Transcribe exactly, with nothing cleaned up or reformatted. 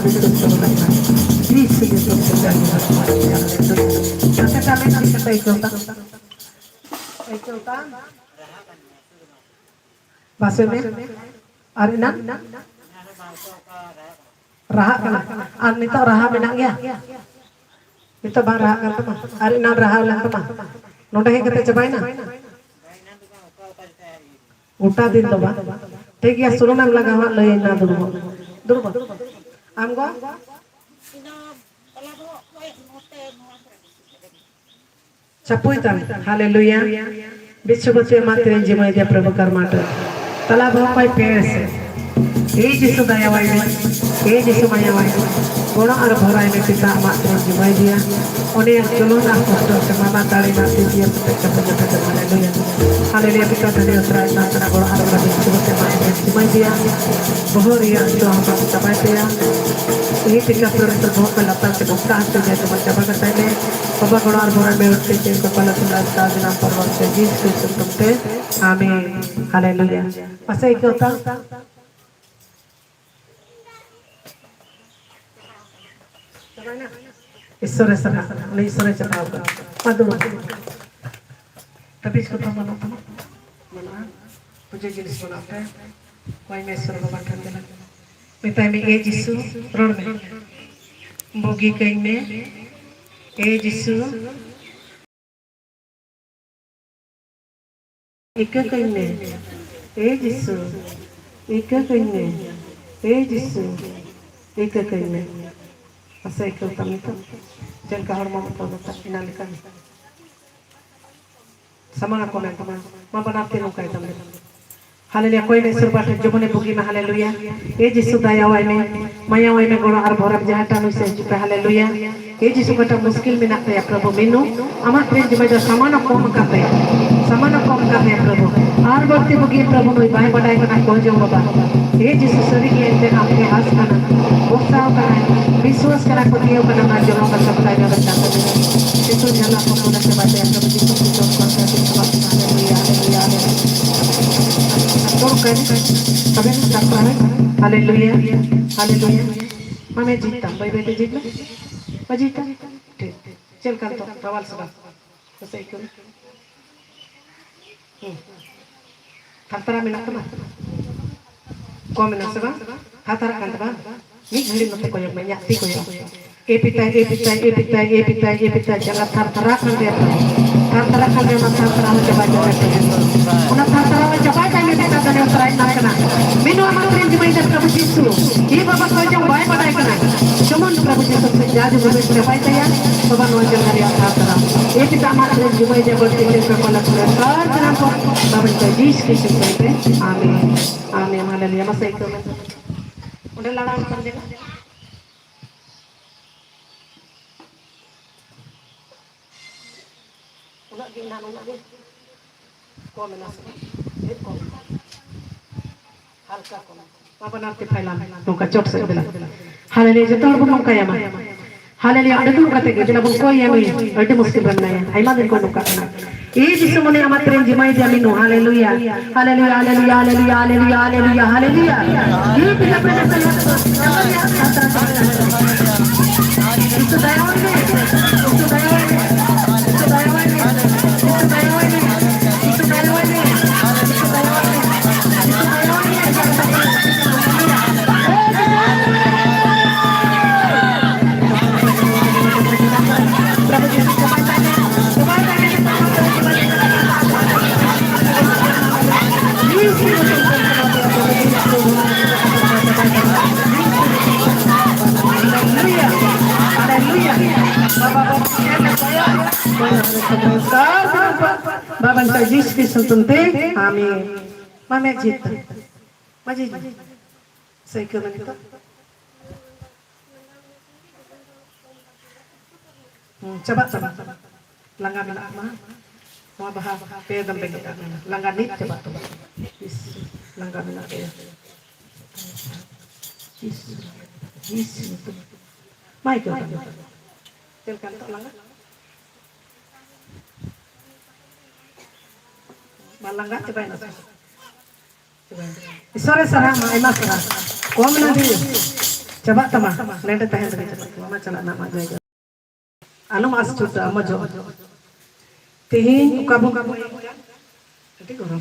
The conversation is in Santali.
ᱡᱤᱥᱩ ᱧᱩᱛᱩᱢ ᱛᱮ ᱡᱟᱹᱱᱤᱡ ᱦᱟᱸᱜ ᱱᱚᱣᱟ ᱤᱭᱟᱹ ᱨᱮ ᱫᱩᱲᱩᱵ᱾ ᱱᱟᱥᱮ ᱛᱟᱞᱮ ᱱᱟᱥᱮ ᱠᱟᱛᱮ ᱟᱹᱭᱠᱟᱹᱣ ᱛᱟᱢ᱾ ᱟᱹᱭᱠᱟᱹᱣ ᱛᱟᱢ᱾ ᱵᱟᱥᱮ ᱢᱮ᱾ ᱟᱨ ᱮᱱᱟᱝ ᱨᱟᱦᱟᱜ ᱠᱟᱱᱟ᱾ ᱟᱨ ᱱᱤᱛᱚᱜ ᱨᱟᱦᱟ ᱢᱮᱱᱟᱜ ᱜᱮᱭᱟ? ᱱᱤᱛᱚᱜ ᱵᱟᱝ ᱨᱟᱦᱟᱜ ᱠᱟᱱ ᱛᱟᱢᱟ? ᱟᱨ ᱮᱱᱟᱝ ᱨᱟᱦᱟ ᱞᱮᱱ ᱛᱟᱢᱟ? ᱱᱚᱰᱮ ᱦᱮᱡ ᱠᱟᱛᱮ ᱪᱟᱵᱟᱭᱮᱱᱟ? ᱜᱚᱴᱟ ᱫᱤᱱ ᱫᱚ ᱵᱟᱝ᱾ ᱴᱷᱤᱠ ᱜᱮᱭᱟ, ᱥᱩᱱᱩᱢ ᱮᱢ ᱞᱟᱜᱟᱣᱟ, ᱞᱟᱹᱭᱟᱹᱧ ᱢᱮ, ᱫᱩᱲᱩᱵᱚᱜ ᱢᱮ᱾ ᱫᱩᱲᱩᱵᱚᱜ᱾ ᱟᱢ ᱜᱚ? ᱪᱟᱯᱩᱭ ᱛᱟᱢ, ᱦᱟᱞᱮᱞᱩᱭᱟ᱾ ᱵᱤᱥᱣᱚᱯᱚᱛᱤ ᱟᱢᱟᱜ ᱛᱤᱨᱮᱧ ᱡᱤᱢᱟᱹᱭ ᱫᱤᱭᱟ ᱯᱨᱚᱵᱷᱩ ᱠᱟᱨᱢᱟᱴ᱾ ᱛᱟᱞᱟ ᱵᱚᱦᱚᱜ ᱠᱷᱚᱡ ᱯᱮ ᱥᱮ᱾ ᱮ ᱡᱤᱥᱩ ᱫᱟᱭᱟᱣᱟᱭ ᱢᱮ, ᱮ ᱡᱤᱥᱩ ᱢᱟᱭᱟᱣᱟᱭ ᱢᱮ, ᱜᱚᱲᱚ ᱟᱨ ᱵᱷᱚᱨᱟᱭ ᱢᱮ ᱯᱤᱛᱟ ᱟᱢᱟᱜ ᱛᱤᱨᱮᱧ ᱡᱤᱢᱟᱹᱭ ᱫᱤᱭᱟ᱾ ᱩᱱᱤᱭᱟᱜ ᱡᱩᱞᱩᱱ ᱟᱨ ᱠᱚᱥᱴᱚ ᱥᱮ ᱢᱟᱱᱟ ᱫᱟᱲᱮ ᱨᱮᱱᱟᱜ ᱛᱤ ᱫᱤᱭᱟ ᱯᱮ ᱪᱟᱯᱮ ᱪᱟᱯᱮ ᱛᱮ, ᱦᱟᱞᱮᱞᱩᱭᱟ᱾ ᱦᱟᱞᱮᱞᱩᱭᱟ ᱯᱤᱛᱟ ᱫᱷᱟᱹᱱᱤ ᱩᱛᱨᱟᱭ ᱱᱟᱥᱟᱱᱟ ᱜᱚᱲᱚ ᱟᱨ ᱵᱷᱚᱨᱟᱭ ᱢᱮ ᱡᱤᱢᱟᱹᱭ ᱫᱤᱭᱟ᱾ ᱵᱚᱦᱚᱜ ᱨᱮᱭᱟᱜ ᱡᱚ ᱦᱟᱢᱟᱞ ᱪᱟᱵᱟᱭ ᱛᱟᱭᱟ᱾ ᱮ ᱯᱤᱛᱟ ᱯᱨᱚᱵᱷᱩ ᱵᱚᱦᱚᱜ ᱠᱷᱚᱡ ᱞᱟᱛᱟᱨ ᱛᱮ ᱵᱚᱠᱟ ᱦᱟᱹᱥᱩ ᱡᱟᱭ ᱛᱟᱢᱟ ᱪᱟᱵᱟ ᱠᱟᱛᱟᱭ ᱢᱮ᱾ ᱵᱟᱵᱟ ᱜᱚᱲᱚ ᱟᱨ ᱵᱷᱚᱨᱟᱭ ᱢᱮ ᱩᱱᱠᱩ ᱪᱮᱫ ᱠᱚ ᱯᱟᱞᱟ ᱛᱩᱞᱟ ᱠᱟᱣ ᱡᱟᱱᱟᱢ ᱯᱚᱨᱵᱚᱛ ᱛᱮ ᱡᱤᱥᱩ ᱧᱩᱛᱩᱢ ᱛᱮ᱾ ᱟᱢᱮᱱ᱾ ᱦᱟᱞᱮᱞᱩᱭᱟ᱾ ᱢᱟᱥᱮ ᱟᱹᱭᱠᱟᱹᱣ ᱛᱟᱢ᱾ ᱤᱥᱚᱨᱮ ᱥᱟᱨᱦᱟᱣ, ᱩᱱᱤ ᱤᱥᱚᱨᱮ ᱪᱟᱞᱟᱣ ᱠᱟᱱᱟ᱾ ᱢᱟ ᱫᱩᱲᱩᱵ᱾ ᱛᱟᱵᱤᱡ ᱠᱚ ᱛᱟᱢ ᱵᱟᱹᱱᱩᱜ ᱛᱟᱢᱟ? ᱵᱟᱹᱱᱩᱜᱼᱟ᱾ ᱯᱩᱡᱟᱹ ᱡᱤᱱᱤᱥ ᱵᱟᱹᱱᱩᱜ ᱛᱮ ᱠᱚᱭ ᱢᱮ ᱤᱥᱚᱨ ᱵᱟᱵᱟ ᱴᱷᱮᱱ ᱫᱮᱞᱟ᱾ ᱢᱮᱛᱟᱭ ᱢᱮ, "ᱮ ᱡᱤᱥᱩ", ᱨᱚᱲ ᱢᱮ, "ᱵᱩᱜᱤ ᱠᱟᱹᱧ ᱢᱮ, ᱮ ᱡᱤᱥᱩ, ᱤᱠᱟᱹ ᱠᱟᱹᱧ ᱢᱮ, ᱮ ᱡᱤᱥᱩ, ᱤᱠᱟᱹ ᱠᱟᱹᱧ ᱢᱮ, ᱮ ᱡᱤᱥᱩ, ᱤᱠᱟᱹ ᱠᱟᱹᱧ ᱢᱮ᱾" ᱢᱟᱥᱮ ᱟᱹᱭᱠᱟᱹᱣ ᱛᱟᱢ ᱱᱤᱛᱚᱜ ᱪᱮᱫ ᱞᱮᱠᱟ ᱦᱚᱲᱢᱚ ᱵᱚᱛᱚᱨ ᱵᱚᱛᱚᱨ ᱮᱱᱟ ᱞᱮᱠᱟ? ᱥᱟᱢᱟᱝ ᱟᱠᱚ ᱢᱮᱱ ᱛᱟᱢᱟ, ᱢᱟ ᱵᱟᱱᱟᱨ ᱛᱤ ᱱᱚᱝᱠᱟᱭ ᱛᱟᱢ ᱞᱮ᱾ ᱦᱟᱞᱮᱞᱩᱭᱟ, ᱠᱚᱭ ᱢᱮ ᱥᱩᱨ ᱵᱟᱴ ᱨᱮ ᱡᱮᱢᱚᱱᱮ ᱵᱩᱜᱤ ᱢᱟ, ᱦᱟᱞᱮᱞᱩᱭᱟ᱾ ᱮ ᱡᱤᱥᱩ ᱫᱟᱭᱟᱣᱟᱭ ᱢᱮ, ᱢᱟᱭᱟᱣᱟᱭ ᱢᱮ, ᱜᱚᱲᱚ ᱟᱨ ᱵᱚᱨᱚᱢ ᱡᱟᱦᱟᱸᱴᱟᱜ ᱱᱩᱭ ᱥᱮ ᱦᱤᱡᱩᱜ ᱯᱮ, ᱦᱟᱞᱮᱞᱩᱭᱟ᱾ ᱮ ᱡᱤᱥᱩ ᱚᱠᱟᱴᱟᱜ ᱢᱩᱥᱠᱤᱞ ᱢᱮᱱᱟᱜ ᱛᱟᱭᱟ ᱯᱨᱚᱵᱷᱩ ᱢᱤᱱᱩ, ᱟᱢᱟᱜ ᱛᱤᱨᱮ ᱡᱤᱢᱟᱹᱭ ᱫᱚ ᱥᱟᱢᱟᱱ ᱠᱚᱢ ᱟᱠᱟᱫ ᱛᱟᱭᱟ, ᱥᱟᱢᱟᱱ ᱠᱚᱢ ᱟᱠᱟᱫ ᱛᱟᱭᱟ ᱯᱨᱚᱵᱷᱩ᱾ ᱟᱨ ᱵᱟᱹᱲᱛᱤ ᱵᱩᱜᱤ ᱯᱨᱚᱵᱷᱩ ᱱᱩᱭ ᱵᱟᱭ ᱵᱟᱰᱟᱭ ᱠᱟᱱᱟ ᱠᱚ ᱡᱚᱢ ᱵᱟᱵᱟ᱾ ᱮ ᱡᱤᱥᱩ ᱥᱟᱹᱨᱤ ᱜᱮ ᱮᱱᱛᱮ ᱟᱢ ᱴᱷᱮᱱ ᱟᱥ ᱠᱟᱱᱟ, ᱵᱷᱚᱨᱥᱟᱣ ᱠᱟᱱᱟᱭ, ᱵᱤᱥᱣᱟᱥ ᱠᱟᱱᱟ, ᱯᱟᱹᱛᱭᱟᱹᱣ ᱠᱟᱱᱟ, ᱟᱨ ᱡᱚᱢ ᱠᱟᱛᱮ ᱵᱟᱰᱟᱭ ᱧᱟᱢ ᱠᱟᱱ ᱛᱟᱵᱚᱱᱟ᱾ ᱥᱤᱛᱩᱝ ᱡᱷᱟᱞᱟ ᱠᱚ ᱢᱚᱱᱮ ᱛᱮ ᱵᱟᱰᱟᱭᱟ ᱯᱨᱚᱵᱷᱩ ᱡᱤᱥᱩ ᱠᱚ ᱡᱚᱢ ᱠᱟᱱ ᱛᱟᱵᱚᱱᱟ᱾ ᱦᱟᱞᱮᱞᱩᱭᱟ, ᱦᱟᱞᱮᱞᱩᱭᱟ, ᱦᱟᱞᱮᱞᱩᱭᱟ᱾ ᱟᱛᱚᱨ ᱠᱟᱱ, ᱛᱚᱵᱮ ᱥᱟᱯᱲᱟᱣ, ᱦᱟᱞᱮᱞᱩᱭᱟ, ᱦᱟᱞᱮᱞᱩᱭᱟ᱾ ᱢᱟᱢᱮ ᱡᱷᱤᱡ ᱛᱟᱢ, ᱵᱟᱹᱭ ᱵᱟᱹᱭ ᱛᱮ ᱡᱷᱤᱡ ᱢᱮ᱾ ᱵᱟᱭ ᱡᱷᱤᱡ ᱛᱟᱢ? ᱴᱷᱤᱠ᱾ ᱪᱮᱫ ᱞᱮᱠᱟ ᱱᱤᱛᱚᱜ ᱨᱟᱣᱟᱞ ᱥᱮ ᱵᱟᱝ? ᱢᱟᱥᱮ ᱟᱹᱭᱠᱟᱹᱣ ᱢᱮ᱾ ᱦᱩᱸ᱾ ᱛᱷᱟᱨ ᱛᱷᱟᱨᱟ ᱢᱮᱱᱟᱜ ᱛᱟᱢᱟ? ᱠᱚᱢ ᱮᱱᱟ ᱥᱮ ᱵᱟᱝ? ᱛᱷᱟᱨ ᱛᱷᱟᱨᱟᱜ ᱠᱟᱱ ᱛᱟᱢᱟ? ᱢᱤᱫ ᱜᱷᱟᱹᱲᱤᱡ ᱱᱚᱛᱮ ᱠᱚᱭᱚᱜ ᱢᱮ, ᱤᱧᱟᱹᱜ ᱛᱤ ᱠᱚᱭᱚᱜ ᱢᱮ᱾ ᱮ ᱯᱤᱛᱟᱭ, ᱮ ᱯᱤᱛᱟᱭ, ᱮ ᱯᱤᱛᱟᱭ, ᱮ ᱯᱤᱛᱟᱭ, ᱡᱟᱸᱜᱟ ᱛᱷᱟᱨ ᱛᱷᱟᱨᱟ ᱠᱟᱱ ᱜᱮᱭᱟ ᱛᱚ᱾ ᱛᱷᱟᱨ ᱛᱷᱟᱨᱟ ᱠᱟᱱ ᱜᱮᱭᱟ, ᱚᱱᱟ ᱛᱷᱟᱨ ᱛᱷᱟᱨᱟ ᱦᱚᱸ ᱪᱟᱵᱟ ᱪᱟᱵᱟᱭ ᱛᱟᱵᱚᱱ᱾ ᱚᱱᱟ ᱛᱷᱟᱨ ᱛᱷᱟᱨᱟ ᱦᱚᱸ ᱪᱟᱵᱟᱭ ᱛᱟᱭ ᱢᱮ, ᱢᱮᱛᱟᱜ ᱠᱟᱱᱟ, ᱚᱱᱛᱚᱨᱟᱭ ᱮᱢᱟᱢ ᱠᱟᱱᱟ᱾ ᱢᱮᱱᱩ ᱟᱢᱟᱜ ᱯᱨᱮᱢ ᱡᱤᱢᱟᱹᱭ ᱫᱚ ᱯᱨᱚᱵᱷᱩ ᱡᱤᱥᱩ᱾ ᱤᱧ ᱵᱟᱵᱟ ᱠᱚᱭ ᱡᱚᱝ ᱵᱟᱭ ᱵᱟᱰᱟᱭ ᱠᱟᱱᱟ᱾ ᱡᱮᱢᱚᱱ ᱯᱨᱚᱵᱷᱩ ᱡᱤᱥᱩ ᱥᱮ ᱡᱟ ᱡᱩᱜᱩ ᱵᱮᱥ ᱪᱟᱵᱟᱭ ᱛᱟᱭᱟ, ᱵᱟᱵᱟ ᱱᱚᱣᱟ ᱡᱟᱭᱜᱟ ᱨᱮᱭᱟᱜ ᱛᱷᱟᱨ ᱛᱷᱟᱨᱟ᱾ ᱮ ᱯᱤᱛᱟ ᱟᱢᱟᱜ ᱯᱨᱮᱢ ᱡᱤᱢᱟᱹᱭ ᱫᱚ ᱵᱟᱹᱲᱛᱤ ᱪᱮᱫ ᱠᱚ ᱠᱚᱞᱟ ᱛᱷᱟᱨ ᱛᱷᱟᱨᱟ ᱠᱚ᱾ ᱵᱟᱵᱟ ᱡᱤᱥᱩ ᱠᱨᱤᱥᱴ ᱧᱩᱛᱩᱢ ᱛᱮ᱾ ᱟᱢᱮᱱ᱾ ᱟᱢᱮᱱ᱾ ᱦᱟᱞᱮᱞᱩᱭᱟ᱾ ᱢᱟᱥᱮ ᱟᱹᱭᱠᱟᱹᱣ ᱢᱮ᱾ ᱚᱸᱰᱮ ᱞᱟᱲᱟᱣ ᱠᱟᱱ ᱡᱟᱭᱜᱟ᱾ ᱩᱱᱟᱹᱜ ᱜᱮ ᱢᱮᱱᱟᱜᱼᱟ, ᱩᱱᱟᱹᱜ ᱜᱮ᱾ ᱠᱚᱢ ᱮᱱᱟ ᱥᱮ ᱵᱟᱝ? ᱰᱷᱮᱨ ᱠᱚᱢ ᱮᱱᱟ᱾ ᱦᱟᱞᱠᱟ ᱠᱚᱢ ᱮᱱᱟ᱾ ᱢᱟ ᱵᱟᱱᱟᱨ ᱛᱮ ᱯᱷᱟᱭᱞᱟᱱ, ᱱᱚᱝᱠᱟ ᱪᱚᱴ ᱥᱮᱫ ᱵᱮᱱᱟᱣ᱾ ᱦᱟᱞᱮᱞᱩᱭᱟ, ᱡᱚᱛᱚ ᱦᱚᱲ ᱵᱚᱱ ᱱᱚᱝᱠᱟᱭᱟ ᱢᱟ᱾ ᱦᱟᱞᱮᱞᱩᱭᱟ, ᱚᱸᱰᱮ ᱫᱩᱲᱩᱵ ᱠᱟᱛᱮ ᱜᱮ ᱫᱮᱞᱟ ᱵᱚᱱ ᱠᱚᱭᱮᱭᱟ ᱱᱩᱭ, ᱟᱹᱰᱤ ᱢᱩᱥᱠᱤᱞ ᱨᱮ ᱢᱮᱱᱟᱭᱟ, ᱟᱭᱢᱟ ᱫᱤᱱ ᱠᱚ ᱱᱚᱝᱠᱟ ᱠᱟᱱᱟ᱾ ᱤ ᱡᱤᱥᱩ ᱢᱚᱱᱮ ᱟᱢᱟᱜ ᱛᱮᱨᱮᱧ ᱡᱤᱢᱟᱹᱭ ᱫᱤᱭᱟ ᱢᱤᱱᱩ, ᱦᱟᱞᱮᱞᱩᱭᱟ, ᱦᱟᱞᱮᱞᱩᱭᱟ, ᱦᱟᱞᱮᱞᱩᱭᱟ, ᱦᱟᱞᱮᱞᱩᱭᱟ, ᱦᱟᱞᱮᱞᱩᱭᱟ, ᱦᱟᱞᱮᱞᱩᱭᱟ, ᱦᱟᱞᱮᱞᱩᱭᱟ᱾ ᱤ ᱯᱤᱞᱟ ᱯᱤᱞᱟ ᱯᱤᱞᱟ, ᱤᱥᱩ ᱫᱟᱭᱟ ᱢᱮ, ᱤᱥᱩ ᱫᱟᱭᱟ ᱢᱮ, ᱤᱥᱩ ᱫᱟᱭᱟ ᱢᱮ, ᱤᱥᱩ ᱫᱟᱭᱟ ᱢᱮ᱾ ᱵᱟᱵᱟ ᱱᱤᱛᱚᱜ ᱡᱤᱥᱩ ᱠᱨᱤᱥᱴ ᱧᱩᱛᱩᱢ ᱛᱮ, ᱟᱢᱮᱱ᱾ ᱢᱟ ᱢᱮᱫ ᱡᱷᱤᱡ ᱛᱟᱢ᱾ ᱢᱟ ᱡᱷᱤᱡ ᱢᱮ᱾ ᱥᱟᱹᱭᱠᱟᱹ ᱢᱮ ᱱᱤᱛᱚᱜ᱾ ᱦᱩᱸ, ᱪᱟᱵᱟᱜ ᱛᱟᱢᱟ᱾ ᱞᱟᱸᱜᱟ ᱢᱮᱱᱟᱜ ᱢᱟ᱾ ᱱᱚᱣᱟ ᱵᱟᱦᱟ ᱯᱮ ᱫᱚᱢ ᱵᱮᱸᱜᱮᱫ ᱠᱟᱜ ᱢᱮ᱾ ᱞᱟᱸᱜᱟ ᱱᱤᱛ ᱪᱟᱵᱟᱜ ᱛᱟᱢᱟ᱾ ᱤᱥ, ᱞᱟᱸᱜᱟ ᱢᱮᱱᱟᱜ ᱛᱟᱭᱟ᱾ ᱤᱥ, ᱤᱥ, ᱱᱤᱛᱚᱜ᱾ ᱢᱟ ᱟᱹᱭᱠᱟᱹᱣ ᱠᱟᱱ ᱜᱮᱭᱟ᱾ ᱪᱮᱫ ᱞᱮᱠᱟ ᱱᱤᱛᱚᱜ ᱞᱟᱸᱜᱟ? ᱢᱟ ᱞᱟᱸᱜᱟ ᱪᱟᱵᱟᱭᱮᱱᱟ ᱥᱮ? ᱤᱥᱚᱨᱮ ᱥᱟᱨᱦᱟᱣ ᱢᱟ, ᱟᱭᱢᱟ ᱥᱟᱨᱦᱟᱣ᱾ ᱠᱚᱢ ᱮᱱᱟ ᱰᱷᱮᱨ? ᱪᱟᱵᱟᱜ ᱛᱟᱢᱟ, ᱱᱮᱰᱮ ᱛᱟᱦᱮᱱ ᱨᱮᱜᱮ ᱪᱟᱵᱟᱜ ᱛᱟᱢᱟ, ᱟᱢᱟᱜ ᱪᱟᱞᱟᱜ ᱨᱮᱱᱟᱜ ᱟᱢᱟᱜ ᱡᱟᱭᱜᱟ᱾ ᱟᱞᱚᱢ ᱟᱥ ᱪᱷᱩᱴᱟᱹᱜᱼᱟ, ᱢᱚᱡᱚᱜ᱾ ᱛᱮᱦᱮᱧ ᱚᱠᱟ ᱵᱚᱱ ᱠᱟᱹᱢᱤᱭᱮᱫ ᱠᱟᱱ? ᱟᱹᱰᱤ ᱜᱚᱨᱚᱢ᱾